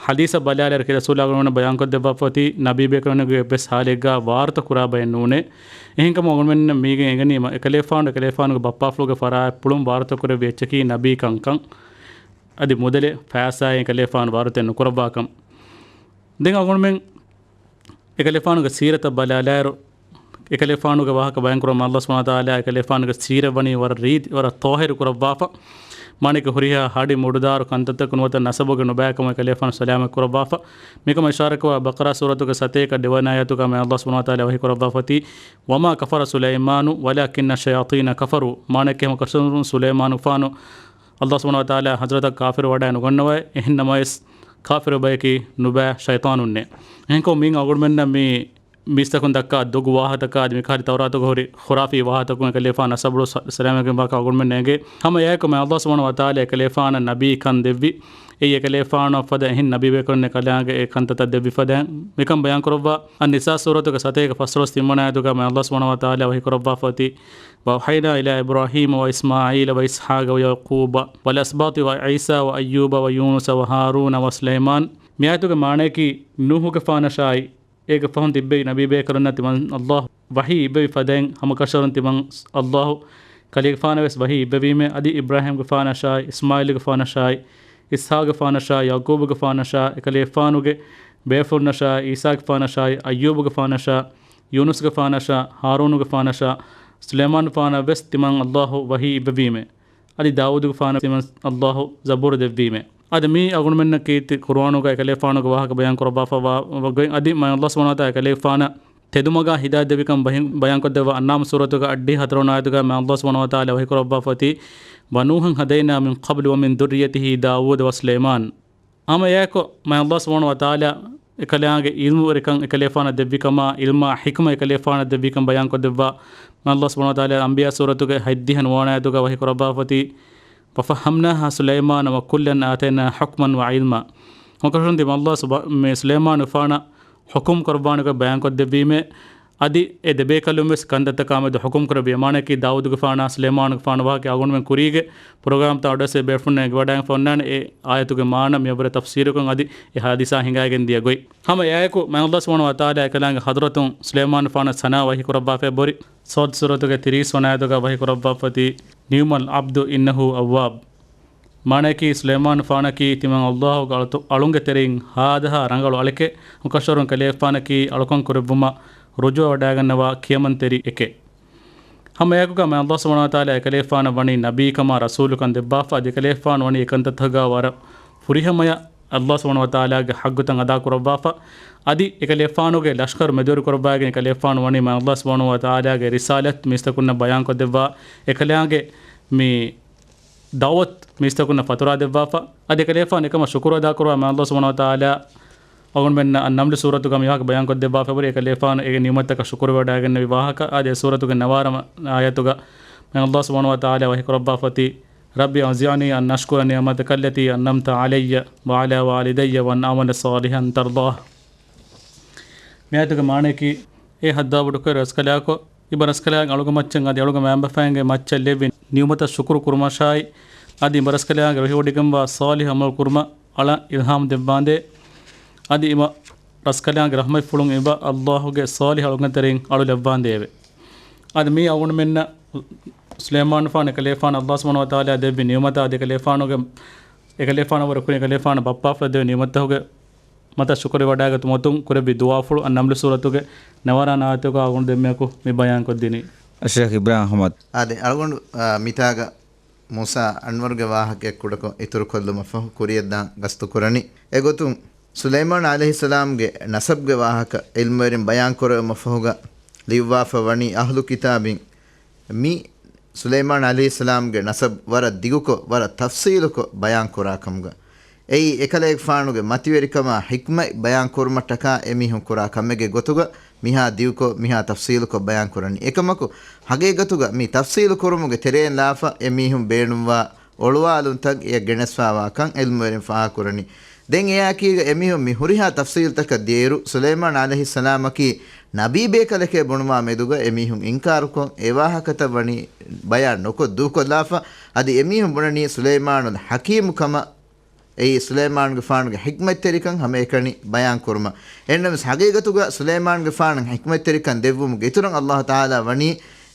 ޙަދީޘް ބަލާލާއިރު ކީރިތި ރަސޫލާ އަޅުގަނޑު ބަޔާންކޮށްދެއްވާފަ އޮތީ ނަބީ ބޭކަލުންގެ އެއްވެސް ޙާލެއްގަ ވާރުތަ ކުރާ ބައެއް ނޫނޭ. އެހެންކަމުން އަޅުގަނޑުމެންނަށް މީގެން އެނގެނީމަ އެކަލޭފާނު އެކަލޭފާނުގެ ބައްޕާފުޅުގެ ފަރާތްޕުޅުން ވާރުތަ ކުރެއްވި އެއްޗަކީ ނަބީ ކަންކަން. އަދި މުދަލެއް ފައިސާއިން އެކަލޭފާނު ވާރުތައެއް ނުކުރައްވާކަން. ދެން އަޅުގަނޑުމެން އެކަލޭފާނުގެ ސީރަތަށް ބަލާލާއިރު، އެކަލޭފާނުގެ ވާހަކަ ބަޔާންކުރުމަށް ﷲ ސުބްޙާނަހޫ ވަތަޢާލާ އެކަލޭފާނުގެ ސީރަތް ވަނީ ވަރަށް ރީތި، ވަރަށް ޠާހިރު ކުރައްވާފަ. މާނައަކީ ހުރިހާ ހަޑި މުޑުދާރު ކަންތައްތަކުން ނުވަތަ ނަސަބުގެ ނުބައިކަމުން އެކަލޭފާނު ސަލާމަތް ކުރައްވާފަ. މިކަމަށް އިޝާރަތްކުރައްވާ ބަޤަރާ ސޫރަތުގެ ސަތޭކަ ދެވަނަ އާޔަތުގަ މާ ﷲ ސުބްޙާނަހޫ ވަތަޢާލާ ވަޙީ ކުރައްވާފަ އޮތީ، وما كفر سليمان ولكن الشياطين كفروا. މާނައަކީ ހަމަ ކަށަވަރުން ސުލައިމާނުގެފާނު ﷲ ސުބްޙާނަހޫ ވަތަޢާލާ ޙަޟްރަތަށް ކާފަރުވެވަޑައެއް ނުގަންނަވައެ، އެހެންނަމަވެސް ކާފަރު ބަޔަކީ ނުބައި ޝައިޠާނުންނޭ. އެހެންކޮށް މިއިން އަޅުގަނޑުމެންނަށް މި މީސްތަކުން ދައްކާ ދޮގު ވާހަކަތަކާ އަދި މިކަހަލަ ތައުރާތުގަ ހުރި ޚުރާފީ ވާހަކަތަކުން އެކަލޭފާނު ނަސަބު ސަ-، ސަލާމަތްވެގެންވާކަން އަޅުގަނޑުމެންނަށް އެނގޭ. ހަމަ އެއާއެކު މާ ﷲ ސުބްޙާނަހޫ ވަތަޢާލާ އެކަލޭފާނަށް ނަބީ ކަން ދެއްވި. އެއީ އެކަލޭފާނަށް ފަދަ އެހެން ނަބީ ބޭކަލުން އެކަލާނގެ އެ ކަންތައްތައް ދެއްވި ފަދައިން. މިކަން ބަޔާންކުރައްވާ އައްނިސާ ސޫރަތުގެ ސަތޭކަ ފަސްދޮޅަސް ތިންވަނަ އާޔަތުގަ މާ ﷲ ސުބްޙާނަހޫ ވަތަޢާލާ ވަޙީ ކުރައްވާފަ އޮތީ، وأوحينا إلى إبراهيم وإسماعيل وإسحاق ويعقوب والأسباط وعيسى وأيوب ويونس وهارون وسليمان. މި އާޔަތުގެ މާނައަކީ ނޫޙުގެފާނަށާއި އޭގެ ފަހުން ތިއްބެވި ނަބީ ބޭކަލުންނަށް ތިމަން ﷲ ވަޙީ އިއްވެވި ފަދައިން ހަމަކަށަވަރުން ތިމަން ﷲ ކަލޭގެފާނަށް ވެސް ވަޙީ އިއްވެވީމޭ. އަދި އިބްރާހީމްގެފާނަށާއި، އިސްމާޢީލްގެފާނަށާއި، އިސްޙާޤުގެފާނަށާއި، ޔަޢުޤޫބުގެފާނަށާއި، އެކަލޭގެފާނުގެ ބޭފުޅުންނަށާއި، އީސާގެފާނަށާއި، އައްޔޫބުގެފާނަށާއި، ޔޫނުސްގެފާނަށާއި، ޔޫނުސްގެފާނަށާއި، ހާރޫނުގެފާނަށާއި، ހާރޫނުގެފާނަށާއި، ސުލައިމާނުގެފާނަށް ވެސް ތިމަން ﷲ ވަޙީ އިއްވެވީމޭ. އަދި ދާވޫދުގެފާނަށް ތިމަން ﷲ ޒަބޫރު ދެއްވީމޭ. އަދި މީ އަޅުގަނޑުމެންނަށް ކީރިތި ޤުރުއާނުގަ އެކަލޭގެފާނުގެ ވާހަކަ ބަޔާން ކުރައްވާފައިވާ ގޮތް. އަދި މާ ﷲ ސުބްޙާނަހޫ ވަތަޢާލާ އެކަލޭގެފާނަށް ތެދުމަގާ ހިދާޔަތް ދެއްވިކަން ބަހި-، ބަޔާންކޮށްދެއްވާ އަންޢާމް ސޫރަތުގެ އަށްޑިހަ ހަތަރުވަނަ އާޔަތުގަ މާ ﷲ ސުބްޙާނަހޫ ވަތަޢާލާ ވަޙީ ކުރައްވާފަ އޮތީ، ونوحا هدينا من قبل ومن ذريته داود وسليمان. ހަމަ އެއާއެކު މާ ﷲ ސުބްޙާނަހޫ ވަތަޢާލާ އެކަލާނގެ ޢިލްމުވެރިކަން އެކަލޭގެފާނަށް ދެއްވިކަމާ، ޢިލްމާ ޙިކްމަތް އެކަލޭގެފާނަށް ދެއްވިކަން ބަޔާންކޮށްދެއްވާ މާ ﷲ ސުބްޙާނަހޫ ވަތަޢާލާ އަންބިޔާ ސޫރަތުގެ ހަތްދިހަ ނުވަވަނަ އާޔަތުގަ ވަޙީ ކުރައްވާފަ އޮތީ، وفهمناها سليمان وكلا آتينا حكما وعلما. ހަމަކަށަވަރުން މާ ﷲ ސުބްޙާ-، މި ސުލައިމާނުގެފާނަށް ޙުކުމް ކުރައްވާނެ ގޮތް ބަޔާންކޮށްދެއްވީމޭ. އަދި އެ ދެބޭކަލުން ވެސް ކަންތައްތަކާމެދު ޙުކުމް ކުރެއްވި. މާނައަކީ ދާވޫދުގެފާނާ ސުލައިމާނުގެފާނު ވާހަކަ އަޅުގަނޑުމެން ކުރީގެ ޕްރޮގްރާމްތައް އަޑުއެއްސެވި ބޭފުޅުންނަށް އެނގިވަޑައިގެންފަ އޮންނާނެ އެ އާޔަތުގެ މާނަ މިއަށްވުރެ ތަފްސީރުކޮށް އަދި އެ ޙާދިސާ ހިނގައިގެން ދިޔަ ގޮތް. ހަމަ އެއާއެކު މާ ﷲ ސުބްޙާނަހޫ ވަތަޢާލާ އެކަލާނގެ ޙަޟްރަތުން ސުލައިމާނުގެފާނަށް ސަނާ ވަޙީ ކުރައްވާފައި ބޮރި. ޞައްދު ސޫރަތުގެ ތިރީސް ވަނަ އާޔަތުގަ ވަޙީ ކުރައްވާފަ އޮތީ، نعم العبد إنه أواب. މާނައަކީ ސުލައިމާނުގެފާނަކީ ތިމަން ﷲގެ އަޅުތު-، އަޅުންގެ ތެރެއިން ހާދަހާ ރަނގަޅު އަޅެކޭ. ހަމަކަށަވަރުން އެކަލޭގެފާނަކީ އަޅުކަން ކުރެއްވުމަށް ރުޖޫޢަވެވަޑައިގަންނަވާ ކިޔަމަންތެރިއެކޭ. ހަމަ އެއާއެކުގަ މާ ﷲ ސުބްޙާނަހޫ ވަތަޢާލާ އެކަލޭގެފާނަށް ވަނީ ނަބީކަމާ ރަސޫލުކަން ދެއްވާފަ އަދި އެކަލޭގެފާނު ވަނީ އެކަންތައްތަކުގަ ވަރަށް ފުރިހަމަޔަށް ﷲ ސުބްޙާނަހޫ ވަތަޢާލާގެ ޙައްޤުތައް އަދާކުރައްވާފަ. އަދި އެކަލޭގެފާނުގެ ލަޝްކަރު މެދުވެރިކުރައްވައިގެން އެކަލޭގެފާނު ވަނީ މާ ﷲ ސުބްޙާނަހޫ ވަތަޢާލާގެ ރިސާލަތް މީސްތަކުންނަށް ބަޔާންކޮށްދެއްވާ އެކަލާނގެ މި ދަޢުވަތު މީސްތަކުންނަށް ފަތުރާ ދެއްވާފަ. އަދި އެކަލޭގެފާނު އެކަމަށް ޝުކުރު އަދާކުރައްވާ މާ ﷲ ސުބްޙާނަހޫ ވަތަޢާލާ އަޅުގަނޑުމެންނަށް އައްނަމްލު ސޫރަތުގަ މިވާހަކަ ބަޔާންކޮށްދެއްވާފައި ބޮރި. އެކަލޭގެފާނު އޭގެ ނިޢުމަތްތަކަށް ޝުކުރުވެވަޑައިގެންނެވި ވާހަކަ. އަދި އެ ސޫރަތުގެ ނަވާރަ ވަނަ އާޔަތުގަ މާ ﷲ ސުބްޙާނަހޫ ވަތަޢާލާ ވަޙީ ކުރައްވާފަ އޮތީ، رب أوزعني أن أشكر نعمتك التي أنعمت علي وعلى والدي وأن أعمل صالحا ترضاه. މި އާޔަތުގެ މާނައަކީ، އޭ ހައްދާބޮޑުކުރޭ ރަސްކަލާކޮ، އިބަ ރަސްކަލާނގެ އަޅުގަމައްޗަށް އަދި އަޅުގަ މައިންބަފައިންގެ މައްޗަށް ލެއްވި ނިޢުމަތަށް ޝުކުރު ކުރުމަށާއި، އަދި އިބަ ރަސްކަލާނގެ ރުހިވޮޑިގެންވާ ޞާލިޙު ޢަމަލު ކުރުމަށް އަޅަން އިލްހާމް ދެއްވާނދޭ. އަދި އިބަ ރަސްކަލާނގެ ރަޙްމަތްފުޅުން އިބަ ﷲގެ ޞާލިޙު އަޅުގަނޑު ތެރެއިން އަޅު ލައްވާނދޭވެ. އަދި މީ އަޅުގަނޑުމެންނަށް ސުލައިމާނުގެފާނު އެކަލޭގެފާނު ﷲ ސުބްޙާނަހޫ ވަތަޢާލާ ދެއްވި ނިޢުމަތާ އަދި އެކަލޭގެފާނުގެ، އެކަލޭގެފާނަށް ވުރެ ކުރިން އެކަލޭގެފާނު ބައްޕާފުޅަށް ދެއްވި ނިޢުމަތްތަކުގެ މަތަށް ޝުކުރުވެވަޑައިގަތުމަށް ކުރެއްވި ދުޢާފުޅު އައްނަމްލު ސޫރަތުގެ ނަވާރަ ވަނަ އާޔަތުގަ އަޅުގަނޑު ދެންމެއަކު މި ބަޔާންކޮށްދިނީ. އައްޝައިޚް އިބްރާހިމް އަޙްމަދު. އާދެ، އަޅުގަނޑު، އާ، މިތާގަ މޫސާ އަންވަރުގެ ވާހަކައެއް ކުޑަކޮށް އިތުރުކޮށްލުމަށްފަހު ކުރިޔަށްދާން ގަސްތުކުރަނީ. އެގޮތުން، ސުލައިމާނު ޢަލައިހިއްސަލާމްގެ ނަސަބުގެ ވާހަކަ ޢިލްމުވެރިން ބަޔާންކުރެވުމަށްފަހުގަ ލިޔުއްވާފަ ވަނީ އަހްލު ކިތާބިން މި ސުލައިމާނު ޢަލައިހިއްސަލާމްގެ ނަސަބު ވަރަށް ދިގުކޮށް، ވަރަށް ތަފްޞީލުކޮށް ބަޔާންކުރާ ކަމުގަ. އެއީ، އެކަލޭގެފާނުގެ މަތިވެރިކަމާ ޙިކްމަތް ބަޔާންކުރުމަށްޓަކާ އެމީހުން ކުރާ ކަމެއްގެ ގޮތުގަ މިހާ ދިގުކޮށް، މިހާ ތަފްޞީލުކޮށް ބަޔާންކުރަނީ. އެކަމަކު، ޙަޤީޤަތުގަ މި ތަފްޞީލުކުރުމުގެ ތެރެއިން ލާފަ އެމީހުން ބޭނުންވާ އޮޅުވާލުންތައް އެޔަށް ގެނެސްފާވާކަން ޢިލްމުވެރިން ފާހަގަކުރަނީ. ދެން އެއާއެކީގަ އެމީހުން މި ހުރިހާ ތަފްސީލްތަކަށް ދިޔައިރު، ސުލައިމާން ޢަލައިހިއްސަލާމަކީ ނަބީ ބޭކަލެކޭ ބުނުމާ މެދުގަ އެމީހުން އިންކާރުކޮށް، އެ ވާހަކަތައް ވަނީ ބަޔާން ނުކޮށް ދޫކޮށްލާފަ. އަދި އެމީހުން ބުނަނީ ސުލައިމާނުލް ޙަކީމު ކަމަށް، އެއީ ސުލައިމާނުގެފާނުގެ ޙިކްމަތްތެރިކަން ހަމައެކަނި ބަޔާން ކުރުމަށް. އެހެންނަމަވެސް، ޙަޤީޤަތުގަ ސުލައިމާނުގެފާނަށް ޙިކްމަތްތެރިކަން ދެއްވުމުގެ އިތުރަށް ﷲ ތަޢާލާ ވަނީ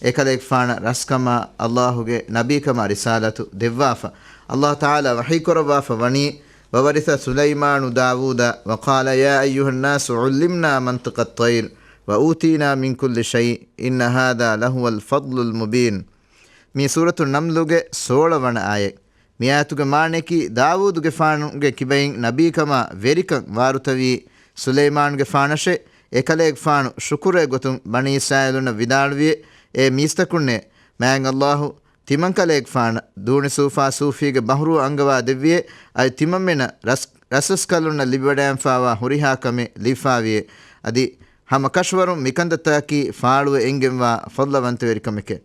އެކަލޭގެފާނަށް ރަސްކަމާ، ﷲގެ ނަބީކަމާ ރިސާލަތު ދެއްވާފަ. ﷲ ތަޢާލާ ވަޙީކުރައްވާފަ ވަނީ، وورث سليمان داود وقال يا أيها الناس علمنا منطق الطير وأوتينا من كل شيء إن هذا لهو الفضل المبين. މީ ސޫރަތު ނަމްލުގެ ސޯޅަ ވަނަ އާޔަތް. މި އާޔަތުގެ މާނަޔަކީ، ދާވޫދުގެފާނުގެ ކިބައިން ނަބީކަމާ ވެރިކަން ވާރުތަވީ ސުލައިމާނުގެފާނަށޭ، އެކަލޭގެފާނު ޝުކުރުވެ ގޮތުން ބަނީ އިސްރާއީލުންނަށް ވިދާޅުވިއޭ، އޭ މީސްތަކުންނޭ، މާތް ﷲ ތިމަންކަލޭގެފާނަށް ދޫނި ސޫފާ ސޫފީގެ ބަހުރުވަ އަންގަވާ ދެއްވިއޭ، އަދި ތިމަންމެނަށް ރަސް-، ރަސްރަސްކަލުންނަށް ލިބިވަޑައިގެންފާވާ ހުރިހާ ކަމެއް ލިބިފާވިއޭ. އަދި ހަމަ ކަށަވަރުން މިކަންތައްތަކަކީ ފާޅުވެ އެންގެންވާ ފަޟްލަވަންތަވެރިކަމެކޭ.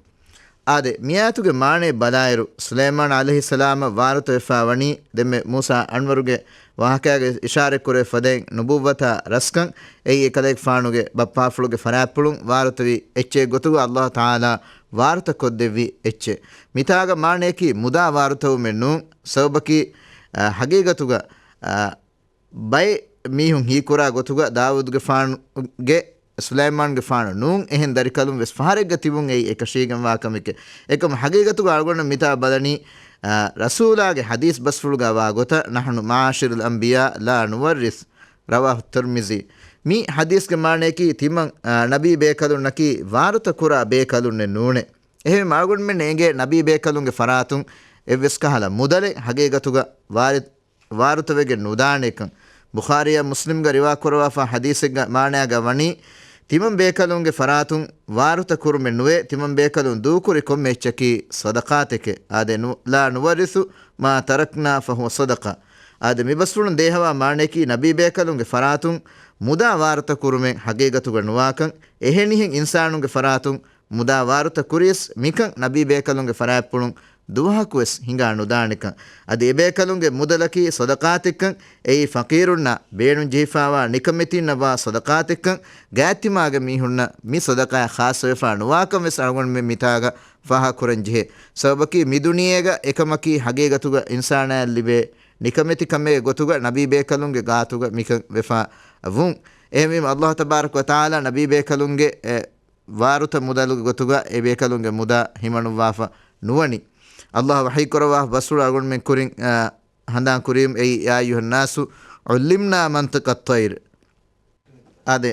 އާދެ، މިއާޔަތުގެ މާނައެއް ބަލާއިރު، ސުލައިމާން ޢަލައިހިއްސަލާމަށް ވާރުތަވެފާ ވަނީ ދެންމެ މޫސާ އަންވަރުގެ ވާހަކައިގަ އިޝާރަތްކުރެވި ފަދައިން ނުބުއްވަތާ ރަސްކަން، އެއީ އެކަލޭގެފާނުގެ ބައްޕާފުޅުގެ ފަރާތްޕުޅުން ވާރުތަވި އެއްޗެއް ގޮތުގަ ﷲ ތަޢާލާ ވާރުތަ ކޮށްދެއްވި އެއްޗެއް. މިތާގަ މާނަޔަކީ މުދާ ވާރުތަވުމެއް ނޫން، ސަބަބަކީ، އަ، ޙަޤީޤަތުގަ، އަ، ބައެއް މީހުން ހީކުރާ ގޮތުގަ ދާވޫދުގެފާނުގެ ސުލައިމާންގެފާނު ނޫން އެހެން ދަރިކަލުން ވެސް ފަހަރެއްގަ ތިބުން އެއީ އެކަށީގެންވާ ކަމެކޭ. އެކަމަކު ޙަޤީޤަތުގަ އަޅުގަނޑު މިތާ ބަލަނީ، އާ، ރަސޫލާގެ ޙަދީޘް ބަސްފުޅުގަ ވާ ގޮތަށް، "نحن معاشر الأنبياء لا نورث." رواه الترمذي. މި ޙަދީޘްގެ މާނަޔަކީ ތިމަން، އާ، ނަބީ ބޭކަލުންނަކީ ވާރުތަ ކުރާ ބޭކަލުންނެއް ނޫނޭ. އެހެންވީމަ އަޅުގަނޑުމެންނަށް އެނގޭ ނަބީ ބޭކަލުންގެ ފަރާތުން އެއްވެސް ކަހަލަ މުދަލެއް ޙަޤީޤަތުގަ ވާރި-، ވާރުތަވެގެން ނުދާނެކަން. ބުޚާރީއާ މުސްލިމްގަ ރިވާކުރައްވާފާ ޙަދީޘެއްގެ މާނައިގަ ވަނީ، ތިމަން ބޭކަލުންގެ ފަރާތުން ވާރުތަ ކުރުމެއް ނުވޭ، ތިމަން ބޭކަލުން ދޫކުރި ކޮންމެ އެއްޗަކީ ޞަދަޤާތެކޭ. އާދެ، ނު-، "لا نورث ما تركنا فهو صدقة." އާދެ، މިބަސްފުޅުން ދޭހަވާ މާނަޔަކީ ނަބީ ބޭކަލުންގެ ފަރާތުން މުދާ ވާރުތަ ކުރުމެއް ޙަޤީޤަތުގަ ނުވާކަން، އެހެނިހެން އިންސާނުންގެ ފަރާތުން މުދާ ވާރުތަ ކުރިޔަސް މިކަން ނަބީ ބޭކަލުންގެ ފަރާތްޕުޅުން ދުވަހަކުވެސް ހިނގާ ނުދާނެކަން. އަދި އެބޭކަލުންގެ މުދަލަކީ ޞަދަޤާތެއްކަން، އެއީ ފަޤީރުންނާ ބޭނުން ޖެހިފާވާ ނިކަމެތީންނަށްވާ ޞަދަޤާތެއްކަން، ގާތްތިމާގެ މީހުންނަށް މި ޞަދަޤާތް ޚާއްޞަވެފާ ނުވާކަން ވެސް އަޅުގަނޑުމެން މިތާގަ ފާހަގަކުރަން ޖެހޭ. ސަބަބަކީ މި ދުނިޔޭގަ އެކަމަކީ ޙަޤީޤަތުގަ އިންސާނާއަށް ލިބޭ ނިކަމެތި ކަމެއް ގޮތުގަ ނަބީ ބޭކަލުންގެ ގާތުގަ މިކަން ވެފާ ވުން. އެހެންވީމަ ﷲ ތަބާރަކަ ވަތަޢާލާ ނަބީ ބޭކަލުންގެ، އެ، ވާރުތަ މުދަލުގެ ގޮތުގަ އެބޭކަލުންގެ މުދާ ހިމަނުއްވާފަ ނުވަނީ. ﷲ ވަޙީކުރައްވާ ބަސްފުޅު އަޅުގަނޑުމެން ކުރިން، އާ، ހަނދާން ކުރީމު، އެއީ، "يا أيها الناس علمنا منطق الطير." އާދެ،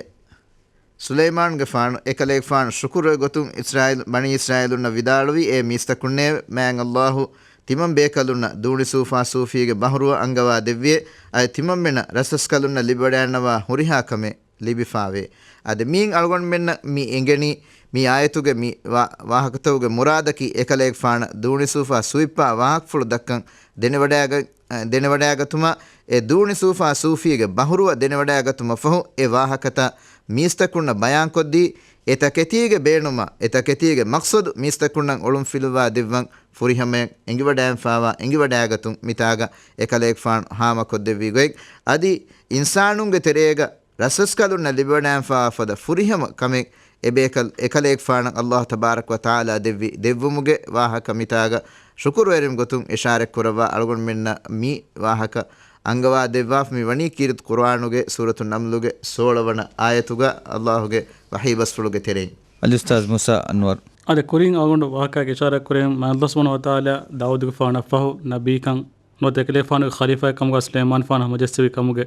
ސުލައިމާނުގެފާނު، އެކަލޭގެފާނު ޝުކުރުވެ ގޮތުން އިސްރާއީލް، ބަނީ އިސްރާއީލުންނަށް ވިދާޅުވީ، އޭ މީސްތަކުންނޭވެ! މާތް ﷲ ތިމަން ބޭކަލުންނަށް ދޫނި ސޫފާ ސޫފީގެ ބަހުރުވަ އަންގަވާ ދެއްވިއޭ، އަދި ތިމަންމެނަށް ރަސްރަސްކަލުންނަށް ލިބިވަޑައިގަންނަވާ ހުރިހާ ކަމެއް ލިބިފާވޭ. އަދި މިއިން އަޅުގަނޑުމެންނަށް މި އެނގެނީ، މި އާޔަތުގެ މި ވާ-، ވާހަކަތަކުގެ މުރާދަކީ އެކަލޭގެފާނަށް ދޫނި ސޫފާ ސުވިއްޕާ ވާހަކަފުޅު ދައްކަން ދެނެވަޑައިގަ-، ދެނެވަޑައިގަތުމަށް، އެ ދޫނި ސޫފާ ސޫފީގެ ބަހުރުވަ ދެނެވަޑައިގަތުމަށްފަހު އެ ވާހަކަތައް މީސްތަކުންނަށް ބަޔާންކޮށްދީ، އެ ތަކެތީގެ ބޭނުމާ، އެ ތަކެތީގެ މަޤްޞަދު މީސްތަކުންނަށް އޮޅުންފިލުއްވާ ދެއްވަން ފުރިހަމަޔަށް އެނގިވަޑައިގެންފާވާ އެނގިވަޑައިގަތުން މިތާގަ އެކަލޭގެފާނު ހާމަކޮށްދެއްވި ގޮތް، އަދި އިންސާނުންގެ ތެރޭގަ ރަސްރަސްކަލުންނަށް ލިބިވަޑައިގެންފާވާ ފަދަ ފުރިހަމަ ކަމެއް އެބޭކަލް-، އެކަލޭގެފާނަށް ﷲ ތަބާރަކަ ވަތަޢާލާ ދެއްވި ދެއްވުމުގެ ވާހަކަ މިތާގަ ޝުކުރުވެރިން ގޮތުން އިޝާރަތްކުރައްވާ އަޅުގަނޑުމެންނަށް މި ވާހަކަ އަންގަވާ ދެއްވާފަ މި ވަނީ ކީރިތި ޤުރުއާނުގެ ސޫރަތު ނަމްލުގެ ސޯޅަ ވަނަ އާޔަތުގަ ﷲގެ ވަޙީ ބަސްފުޅުގެ ތެރެއިން. އަލްއުސްތާޛް މޫސާ އަންވަރު. އަދި ކުރިން އަޅުގަނޑު ވާހަކައިގެ އިޝާރަތް ކުރެވެން، ﷲ ސުބްޙާނަހޫ ވަތަޢާލާ ދާވޫދުގެފާނަށް ފަހު ނަބީކަން ނުވަތަ އެކަލޭގެފާނުގެ ޚަލީފާއެއް ކަމުގަ ސުލައިމާންގެފާނު ހަމަޖެއްސެވި ކަމުގެ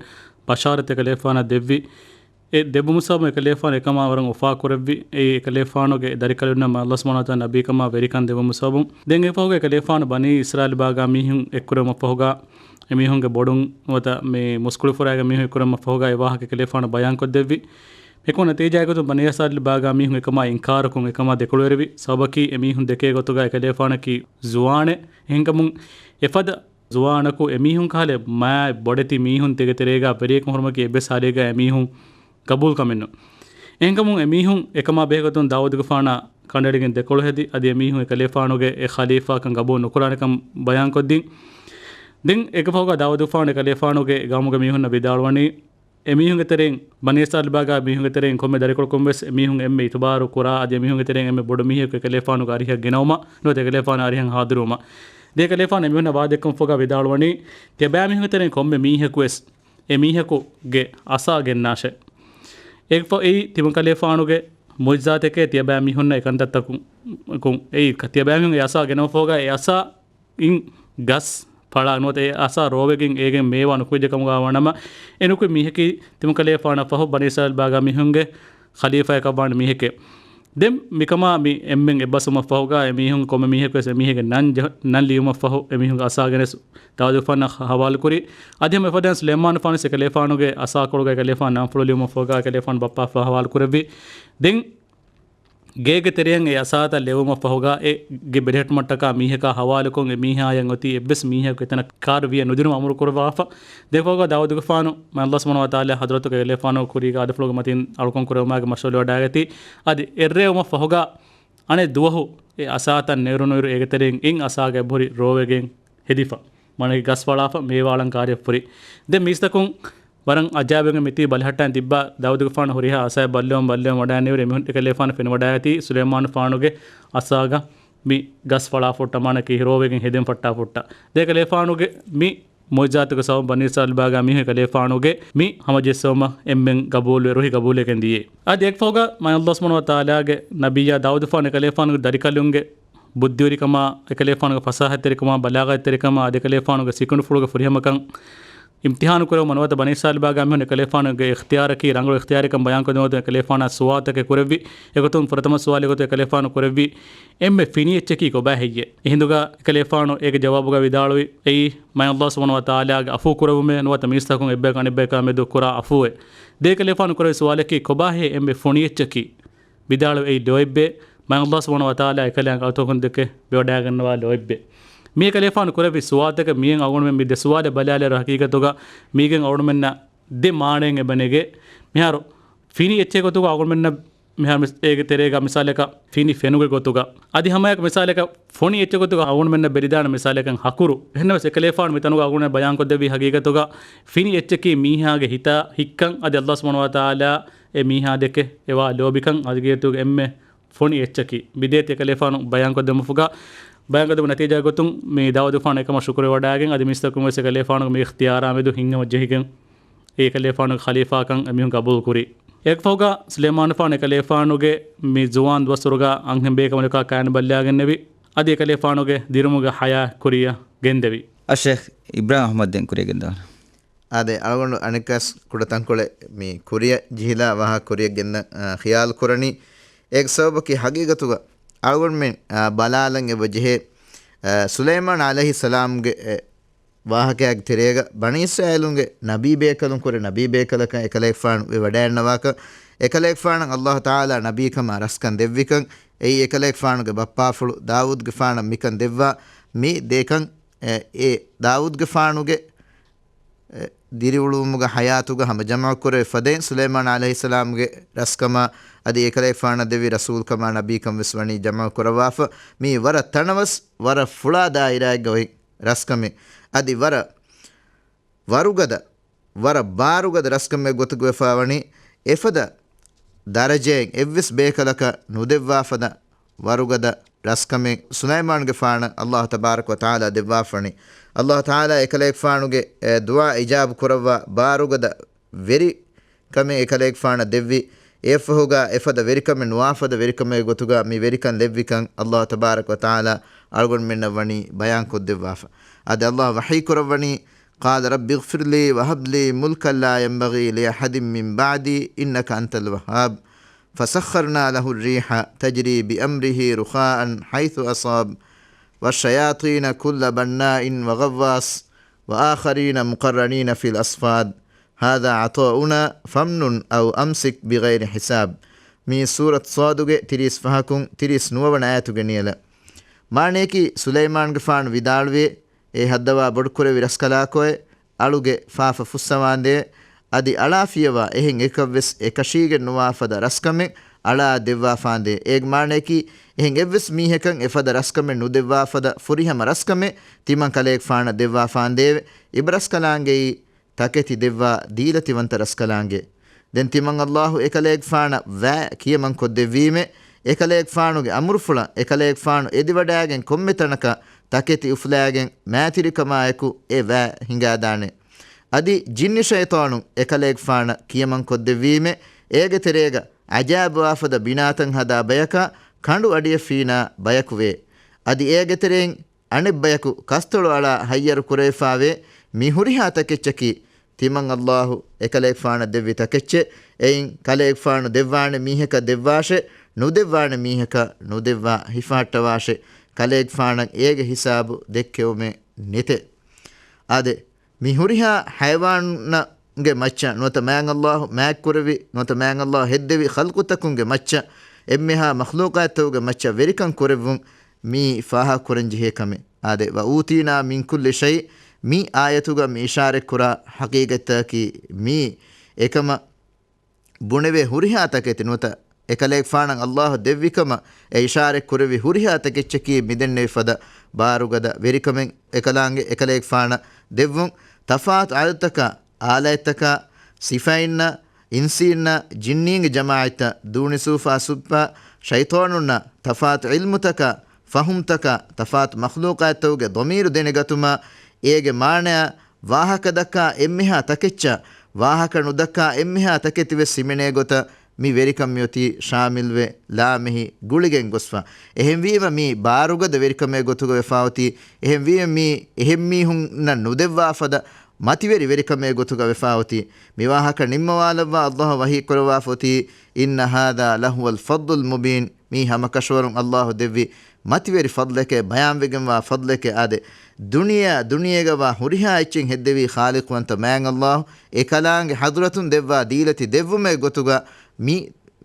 ބަޝާރަތް އެކަލޭގެފާނަށް ދެއްވި. އެ ދެއްވުމު ސަބަބުން އެކަލޭގެފާނު އެކަމާ ވަރަށް އުފާކުރެއްވި. އެއީ އެކަލޭގެފާނުގެ ދަރިކަލުންނަށް ﷲ ސުބްޙާނަހޫ ވަތަޢާލާ ނަބީކަމާ ވެރިކަން ދެއްވުމު ސަބަބުން. ދެން އެފަހުގަ އެކަލޭގެފާނު ބަނީ އިސްރާއީލް ބާގާ މީހުން އެއްކުރެވުމަށްފަހުގަ، އެމީހުންގެ ބޮޑުން ނުވަތަ މި މުސްކުޅިފުރާގެ މީހުން އެއްކުރެވުމަށްފަހުގަ އެ ވާހަކަ އެކަލޭގެފާނު ބަޔާންކޮށްދެއްވި. އެކަމަށް ނަތީޖާގެ ގޮތުން ބަނީ އިސްރާއީލް ބާގާ މީހުން އެކަމާ އިންކާރުކޮށް، އެކަމާ ދެކޮޅުވެރިވި. ސަބަބަކީ އެމީހުން ދެކޭ ގޮތުގަ އެކަލޭގެފާނަކީ ޒުވާނެއް. އެހެންކަމުން އެފަދަ ޒުވާނަކު އެމީހުން ކަހަލަ މާތް ބޮޑެތި މީހުން ތިގެ ތެރޭގަ ވެރިޔަކު ހުރުމަކީ އެއްވެސް ހާލެއްގަ އެމީހުން ގަބޫލުކަމެއްނު. އެހެންކަމުން އެމީހުން އެކަމާ ބެހޭގޮތުން ދާވޫދުގެފާނާ ކަނޑައެޅިގެން ދެކޮޅު ހެދި، އަދި އެމީހުން އެކަލޭފާނުގެ އެ ޚަލީފާކަން ގަބޫލު ނުކުރާނެކަން ބަޔާންކޮށްދިން. ދެން އޭގެ ފަހުގަ ދާވޫދުގެފާނު އެކަލޭފާނުގެ ގައުމުގެ މީހުންނަށް ވިދާޅުވަނީ، އެމީހުންގެ ތެރެއިން، ބަނީ އިސްރާއީލް ބާގާ މީހުންގެ ތެރެއިން ކޮންމެ ދަރިކޮޅަކުން ވެސް އެމީހުން އެންމެ އިތުބާރު ކުރާ، އަދި އެމީހުންގެ ތެރެއިން އެންމެ ބޮޑު މީހަކު އެކަލޭފާނުގެ އަރިހަށް ގެނައުމަށް ނުވަތަ އެކަލޭފާނު އަރިހަށް ހާދިރުވުމަށް. ދެން އެކަލޭފާނު އެމީހުންނަށް ވާދަ ދެއްކުމަށްފަހުގަ ވިދާޅުވަނީ، ތިޔަބައިމީހުންގެ ތެރެއިން ކޮންމެ މީހަކު ވެސް އެމީހަކުގެ އަސާ ގެންނާށޭ. އެއީ ތިމަން ކަލޭފާނުގެ މުޢުޖިޒާތެކޭ ތިޔަބައިމީހުންނަށް އެކަންތައްތަކުން. އެއީ ތިޔަބައިމީހުން އެ އަސާ ގެނައުމަށްފަހުގަ އެ އަސާ އިން ގަސް ފަޅާ ނުވަތަ އެ އަސާ ރޯވެގެން އޭގެން މޭވާ ނުކުއްޖެ ކަމުގަ ވާނަމަ، އެ ނުކުތް މީހަކީ ތިމަން ކަލޭފާނަށް ފަހު ބަނީ އިސްރާއީލް ބާގާ މީހުންގެ ޚަލީފާއަކަށް ވާނެ މީހެކޭ. ދެން މިކަމާ މި އެންމެން އެއްބަސްވުމަށް ފަހުގަ އެމީހުން ކޮންމެ މީހަކު ވެސް އެމީހެއްގެ ނަން ޖަ-، ނަން ލިޔުމަށް ފަހު އެމީހުންގެ އަސާ ގެނެސް ދާވޫދުގެފާނަށް ހަވާލުކުރި. އަދި ހަމަ އެފަދައިން ސުލައިމާނުގެފާނު ވެސް އެކަލޭފާނުގެ އަސާކޮޅުގައި އެކަލޭފާނު ނަންފުޅު ލިޔުމަށް ފަހުގަ އެކަލޭފާނު ބައްޕާފަ ހަވާލު ކުރެއްވި. ދެން ގޭގެ ތެރެއިން އެ އަސާތައް ލެވުމަށް ފަހުގަ އެ ގެ ބެލެހެއްޓުމަށްޓަކާ މީހަކާ ހަވާލުކޮށް އެ މީހާޔަށް އޮތީ އެއްވެސް މީހަކު އެތަނަށް ކާރު ވިޔަ ނުދިނުމަށް އަމުރު ކުރައްވާފަ. ދެން ފަހުގަ ދާވޫދުގެފާނު މާތް ﷲ ސުބްޙާނަހޫ ވަތަޢާލާ ޙަޟްރަތުގެ އެކަލޭފާނު ކުރީގަ އަދިފުޅުގެ މަތިން އަޅުކަން ކުރެވުމާއެކު މަޝްޣޫލުވެވަޑައިގަތީ. އަދި އެއްރޭވުމަށް ފަހުގަ އަނެއް ދުވަހު އެ އަސާތައް ނެރުނުއިރު އޭގެ ތެރެއިން އިން އަސާގެ އެބަހުރި ރޯވެގެން ހެދިފަ. މާނައަކީ ގަސް ފަޅާފަ މޭވާ އަޅަން ކާރިއަށް ފުރި. ދެން މީސްތަކުން ވަރަށް އަޖާއިބުވެގެން މިތީ ބަލަހައްޓަން ތިއްބާ ދާވޫދުގެފާނު ހުރިހާ އަސާއެއް ބައްލަވަން ބައްލަވަން ވަޑައިން އިރު އެމީހުން އެކަލޭފާނު ފެނިވަޑައިގަތީ ސުލައިމާނުގެފާނުގެ އަސާގަ މި ގަސް ފަޅާފަ ހުއްޓަ މާނައަކީ ރޯވެގެން ހެދެން ފައްޓާފަ ހުއްޓަ. ދެން އެކަލޭފާނުގެ މި މުޢުޖިޒާތުގެ ސަބަބުން ބަނީ އިސްރާއީލް ބާގާ މީހުން އެކަލޭފާނުގެ މި ހަމަޖެއްސެވުމަށް އެންމެން ގަބޫލުވެ ރުހި ގަބޫލެއް ދިޔައީ. އަދި އެއަށްފަހުގަ މާތް ﷲ ސުބްޙާނަހޫ ވަތަޢާލާގެ ނަބިއްޔާ ދާވޫދުގެފާނު އެކަލޭފާނުގެ ދަރިކަލުންގެ ބުއްދިވެރިކަމާ، އެކަލޭފާނުގެ ފަސާހަތްތެރިކަމާ، ބަލާޣަތްތެރިކަމާ، އަދި އެކަލޭފާނުގެ ސިކުނޑިފުޅުގެ ފުރިހަމަކަން އިމްތިޙާނު ކުރެވުމަށް ނުވަތަ ބަނީ އިސްރާއީލް ބާގާ މީހުން އެކަލޭފާނުގެ އިޚްތިޔާރަކީ ރަނގަޅު އިޚްތިޔާރެއްކަން ބަޔާންކޮށްދިނުމަށް އެކަލޭފާނާ ސުވާލުތަކެއް ކުރެއްވި. އެގޮތުން ފުރަތަމަ ސުވާލެއް ގޮތުން އެކަލޭފާނު ކުރެއްވި އެންމެ ފިނި އެއްޗަކީ ކޮބާ ހެއްޔޭ؟ އެހިނދުގަ އެކަލޭފާނު އޭގެ ޖަވާބުގަ ވިދާޅުވި އެއީ، މާތް ﷲ ސުބްޙާނަހޫ ވަތަޢާލާގެ ޢަފޫ ކުރެވުމޭ ނުވަތަ މީސްތަކުން އެއްބަޔަކު އަނެއްބަޔަކާ މެދު ކުރާ ޢަފޫއޭ. ދެން އެކަލޭފާނު ކުރެއްވި ސުވާލަކީ ކޮބާހޭ އެންމެ ފޮނި އެއްޗަކީ؟ ވިދާޅުވި އެއީ ލޯތްބޭ. މާތް ﷲ ސުބްޙާނަހޫ ވަތަޢާލާ އެކަލާނގެ އަތޮޅުން ދެކެ ބޭވަޑައިގަންނަވާ ލޯތްބޭ. މި އެކަލޭފާނު ކުރެއްވި ސުވާލުތަކަށް މިއިން އަޅުގަނޑުމެން މި ދެ ސުވާލެއް ބަލާލިއިރު ޙަޤީޤަތުގަ މީގެން އަޅުގަނޑުމެންނަށް ދެ މާނައެއް އެބަ ނެގޭ. މިހާރު ފިނި އެއްޗެއް ގޮތުގަ އަޅުގަނޑުމެންނަށް މިހާރު މިސް-، އޭގެ ތެރޭގަ މިސާލަކަށް ފިނި ފެނުގެ ގޮތުގަ. އަދި ހަމައެއާއެކު މިސާލަކަށް ފޮނި އެއްޗެއް ގޮތުގަ އަޅުގަނޑުމެންނަށް ބެލިދާނެ މިސާލަކަށް ހަކުރު. އެހެންނަމަވެސް އެކަލޭފާނު މިތަނުގަ އަޅުގަނޑުމެންނަށް ބަޔާންކޮށްދެއްވީ ޙަޤީޤަތުގަ ފިނި އެއްޗަކީ މީހާގެ ހިތާ ހިތްކަން އަދި ﷲ ސުބްޙާނަހޫ ވަތަޢާލާ އެ މީހާ ދެކެ އެވާ ލޯބިކަން އަދި އޭގެ އެންމެ ފޮނި އެއްޗަކީ. މިދޭތި އެކަލޭފާނު ބަޔާންކޮށްދެމުފުގަ، ބަޔާންކޮށްދެމު ނަތީޖާގެ ގޮތުން މި ދާވޫދުގެފާނު އެކަމަށް ޝުކުރުވެވަޑައިގެން އަދި މީސްތަކުން ވެސް އެކަލޭފާނުގެ މި އިޚްތިޔާރާ މެދު ހިތްހަމަ ޖެހިގެން އެކަލޭފާނުގެ ޚަލީފާކަން އެމީހުން ގަބޫލު ކުރި. އެއަށްފަހުގަ ސުލައިމާނުގެފާނު އެކަލޭފާނުގެ މި ޒުވާން ދުވަސްވަރުގަ އަންހެން ބޭކަލަކާ ކައިރިން ބައްލަވާގެންނެވި. އަދި އެކަލޭފާނުގެ ދިރިއުޅުމުގެ ޙަޔާތް ކުރިއަށް ގެންދެވި. އައްޝޭޚް އިބްރާހިމް އަޙްމަދު ދެން ކުރިއަށް ގެންދަވާނެ. އާދެ، އަޅުގަނޑު އަނެއްކާސް ކުޑަތަންކޮޅެއް މި ކުރިއަށް ޖެހިލާ ވާހަކަ ކުރިއަށް ގެންނަ، އާ، ޚިޔާލު ކުރަނީ. އޭގެ ސަބަބަކީ ޙަޤީޤަތުގަ އަޅުގަނޑުމެން، އާ، ބަލާލަން އެބަ ޖެހޭ، އާ، ސުލައިމާން ޢަލައިހިއްސަލާމްގެ، އެ، ވާހަކައިގެ ތެރޭގަ ބަނީ އިސްރާއީލުންގެ ނަބީ ބޭކަލުން ކުރެ ނަބީ ބޭކަލަކަށް އެކަލޭގެފާނު ވެވަޑައިގަންނަވާކަން، އެކަލޭގެފާނަށް ﷲ ތަޢާލާ ނަބީކަމާ ރަސްކަން ދެއްވިކަން، އެއީ އެކަލޭގެފާނުގެ ބައްޕާފުޅު ދާވޫދުގެފާނަށް މިކަން ދެއްވާ މި ދޭކަން، އެ، އެ ދާވޫދުގެފާނުގެ އެ، ދިރިއުޅުވުމުގެ ޙަޔާތުގަ ހަމަ ޖަމަޢު ކުރެވި ފަދައިން ސުލައިމާން ޢަލައިހިއްސަލާމްގެ ރަސްކަމާ އަދި އެކަލޭގެފާނަށް ދެއްވި ރަސޫލްކަމާ ނަބީކަން ވެސް ވަނީ ޖަމަޢު ކުރައްވާފަ. މީ ވަރަށް ތަނަވަސް، ވަރަށް ފުޅާ ދާއިރާއެއްގަ އޮތް ރަސްކަމެއް. އަދި ވަރަށް ވަރުގަދަ، ވަރަށް ބާރުގަދަ ރަސްކަމެއް ގޮތުގަ ވެފާ ވަނީ އެފަދަ ދަރަޖައެއް އެއްވެސް ބޭކަލަކަށް ނުދެއްވާ ފަދަ ވަރުގަދަ ރަސްކަމެއް ސުލައިމާންގެފާނަށް ﷲ ތަބާރަކަ ވަތަޢާލާ ދެއްވާފަނީ. ﷲ ތަޢާލާ އެކަލޭގެފާނުގެ، އެ، ދުޢާ އިޖާބު ކުރައްވާ ބާރުގަދަ ވެރި ކަމެއް އެކަލޭގެފާނަށް ދެއްވި. އެއަށްފަހުގަ އެފަދަ ވެރިކަމެއް ނުވާފަދަ ވެރިކަމެއް ގޮތުގަ މި ވެރިކަން ލެއްވިކަން ﷲ ތަބާރަކަ ވަތަޢާލާ އަޅުގަނޑުމެންނަށް ވަނީ ބަޔާންކޮށްދެއްވާފަ. އަދި ﷲ ވަޙީ ކުރައްވަނީ، قال رب اغفر لي وهب لي ملكا لا ينبغي لأحد من بعدي إنك أنت الوهاب. فسخرنا له الريح تجري بأمره رخاء حيث أصاب، والشياطين كل بناء وغواص، وآخرين مقرنين في الأصفاد، هذا عطاؤنا فامنن أو أمسك بغير حساب. މީ ސޫރަތު ޞާދުގެ ތިރީސް ފަހަކުން ތިރީސް ނުވަވަނަ އާޔަތުގެ ނިޔަލަށް. މާނަޔަކީ، ސުލައިމާންގެފާނު ވިދާޅުވި، އެ ހައްދަވާ ބޮޑުކުރެއްވި ރަސްކަލާކޮއެ، އަޅުގެ ފާފަ ފުއްސަވާނދޭ، އަދި އަޅާފިޔަވާ އެހެން އެކަށްވެސް އެކަށީގެން ނުވާ ފަދަ ރަސްކަމެއް އަޅާ ދެއްވާފާނދޭ. އޭގެ މާނަޔަކީ، އެހެން އެއްވެސް މީހަކަށް އެފަދަ ރަސްކަމެއް ނުދެއްވާ ފަދަ ފުރިހަމަ ރަސްކަމެއް ތިމަން ކަލޭގެފާނަށް ދެއްވާފާނދޭވެ. އިބަރަސްކަލާނގެއީ ތަކެތި ދެއްވާ ދީލަތިވަންތަ ރަސްކަލާނގެ. ދެން ތިމަން އައްލާހު އެކަލޭގެފާނަށް ވައި ކިޔަމަން ކޮށްދެއްވީމޭ، އެކަލޭގެފާނުގެ އަމުރުފުޅަށް އެކަލޭގެފާނު އެދިވަޑައިގެން ކޮންމެ ތަނަކަށް ތަކެތި އުފުލައިގެން މާތިރިކަމާއެކު އެ ވައި ހިނގާދާނެ. އަދި ޖިންނި ޝައިޠާނުން އެކަލޭގެފާނަށް ކިޔަމަން ކޮށްދެއްވީމޭ، އޭގެ ތެރޭގަ އަޖާބުވާފަދަ ބިނާތައް ހަދާ ބަޔަކާ ކަނޑު އަޑިއަށް ފީނާ ބަޔަކުވޭ. އަދި އޭގެ ތެރެއިން އަނެއްބަޔަކު ކަސްތޮޅު އަޅާ ހައްޔަރު ކުރެވިފާވޭ. މި ހުރިހާ ތަކެއްޗަކީ ތިމަން އައްލާހު އެކަލޭގެފާނަށް ދެއްވި ތަކެއްޗެއް. އެއިން ކަލޭގެފާނު ދެއްވާނެ މީހަކަށް ދެއްވާށޭ، ނުދެއްވާނެ މީހަކަށް ނުދެއްވާ ހިފަހައްޓަވާށޭ. ކަލޭގެފާނަށް އޭގެ ހިސާބު ދެއްކެވުމެއް ނެތޭ. އާދެ، މި ހުރިހާ ޙަޔަވާނުންގެ މައްޗަށް ނުވަތަ މާތް އައްލާހު މާތްކުރެއްވި، ނުވަތަ މާތް އައްލާހު ހެއްދެވި ޚަލްޤުތަކުންގެ މައްޗަށް، އެންމެހާ މަޚްލޫޤާތްތަކުގެ މައްޗަށް ވެރިކަން ކުރެއްވުން މި ފާހަގަކުރަން ޖެހޭ ކަމެއް. އާދެ، وَأُوتِينَا مِنْ كُلِّ شَيْءٍ، މި އާޔަތުގަ މި އިޝާރަތްކުރާ ޙަޤީޤަތްތަކަކީ މި އެކަމަށް ބުނެވޭ ހުރިހާ ތަކެތި ނުވަތަ އެކަލޭގެފާނަށް އައްލާހު ދެއްވިކަމަށް އެ އިޝާރަތް ކުރެއްވި ހުރިހާ ތަކެއްޗަކީ މިދެންނެވި ފަދަ ބާރުގަދަ ވެރިކަމެއް އެކަލާނގެ އެކަލޭގެފާނަށް ދެއްވުން. ތަފާތު އަދަދުތަކާ، އާލާތްތަކާ، ސިފައިންނަށް، އިންސީންނަށް، ޖިންނީންގެ ޖަމާޢަތްތައް، ދޫނި ސޫފާ ސުއްޕާ، ޝައިޠާނުންނަށް، ތަފާތު ޢިލްމުތަކާ، ފަހުމްތަކާ، ތަފާތު މަޚްލޫޤާތްތަކުގެ ޟަމީރު ދެނެގަތުމާ، އޭގެ މާނަޔާ ވާހަކަ ދައްކާ އެންމެހާ ތަކެއްޗާ، ވާހަކަ ނުދައްކާ އެންމެހާ ތަކެތިވެސް ހިމެނޭ ގޮތަށް މި ވެރިކަން މިއޮތީ ޝާމިލްވެ، ލާމެހި ގުޅިގެން ގޮސްފަ. އެހެންވީމަ މީ ބާރުގަދަ ވެރިކަމެއް ގޮތުގަ ވެފާ އޮތީ. އެހެންވީމަ މީ އެހެން މީހުންނަށް ނުދެއްވާ ފަދަ މަތިވެރި ވެރިކަމެއް ގޮތުގަ ވެފާ އޮތީ. މި ވާހަކަ ނިންމަވާލައްވާ އައްލާހު ވަޙީ ކުރައްވާފަ އޮތީ، إِنَّ هَذَا لَهُوَ الْفَضْلُ الْمُبِينُ. މީ ހަމަކަށަވަރުން އައްލާހު ދެއްވި މަތިވެރި ފަޟްލެކޭ، ބަޔާންވެގެންވާ ފަޟްލެކޭ. އާދެ، ދުނިޔެއާ ދުނިޔޭގަވާ ހުރިހާ އެއްޗެއް ހެއްދެވީ ޚާލިޤުވަންތަ މާތް އައްލާހު އެކަލާނގެ ޙަޟްރަތުން ދެއްވާ ދީލަތި ދެއްވުމެއް ގޮތުގަ މި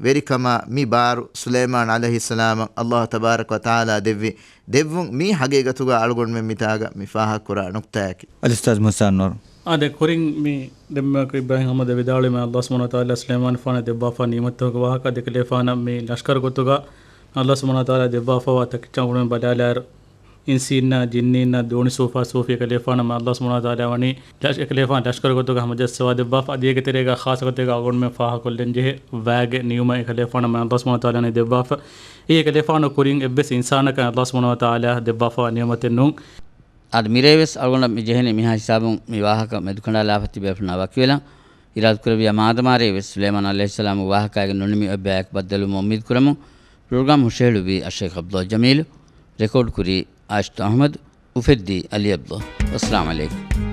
ވެރިކަމާ މި ބާރު ސުލައިމާން ޢަލައިހިއްސަލާމަށް އައްލާހު ތަބާރަކަ ވަތަޢާލާ ދެއްވި ދެއްވުން މީ ޙަޤީޤަތުގަ އަޅުގަނޑުމެން މިތާގަ މި ފާހަގަކުރާ ނުކްތާއަކީ. އަލްއުސްތާޛު މުހްސިން އަންވަރު. އާދެ، ކުރިން މި ދެންމެ އިބްރާހީމް އަޙްމަދު ވިދާޅުވީމަ، އައްލާހު ސުބްޙާނަހު ވަތަޢާލާ ސުލައިމާންފާނަށް ދެއްވާފާ ނިޢުމަތްތަކުގެ ވާހަކަ، އެކަލޭފާނަށް މި ލަޝްކަރު ގޮތުގަ އައްލާހު ސުބްޙާނަހު ވަތަޢާލާ ދެއްވާފައިވާ ތަކެއްޗާ އަޅުގަނޑުމެން ބަލާލާއިރު، އިންސީންނާ، ޖިންނީންނާ، ދޫނި ސޫފާ ސޫފީ އެކަލޭފާނަށް މާތް އައްލާހު ސުބްޙާނަހު ވަތަޢާލާ ވަނީ ލަޝް-، އެކަލޭފާން ލަޝްކަރު ގޮތުގަ ހަމަޖައްސަވާ ދެއްވާފަ. އަދި އޭގެ ތެރޭގަ ޚާއްޞަ ގޮތެއްގަ އަޅުގަނޑުމެން ފާހަގަކޮށްލަން ޖެހޭ ވައިގެ ނިޢުމަތް އެކަލޭފާނަށް މާތް އައްލާހު ސުބްޙާނަހު ވަތަޢާލާ ދެއްވާފަ. އެ އެކަލޭފާނު ކުރިން އެއްވެސް އިންސާނަކަށް އައްލާހު ސުބްޙާނަހު ވަތަޢާލާ ދެއްވާފައިވާ ނިޢުމަތެއް ނޫން. އާދެ، މިރޭވެސް އަޅުގަނޑަށް މި ޖެހެނީ މިހާ ހިސާބުން މި ވާހަކަ މެދުކަނޑާލާފަ ތިބޭފުޅުންނާ ވަކިވެލަން. އިރާދަކުރެއްވިޔާ މާދަމާ ރޭވެސް ސުލައިމާން ޢަލައިހިއްސަލާމު ވާހަކައިގެ ނުނިމި އޮތް ބަޔަކު ބައްދަލުވުމަށް އުއްމީދު ކުރަމުން، ޕްރޮގްރާމް ހުށަހެޅުއްވީ އައްޝައިޚް ޢަބްދުﷲ ޖަމީލު، ރެކޯޑް ކުރީ އާޝިތު އަޙްމަދު، އުފެއްދީ ޢަލީ ޢަބްދުﷲ. ވައްސަލާމް ޢަލައިކުމް.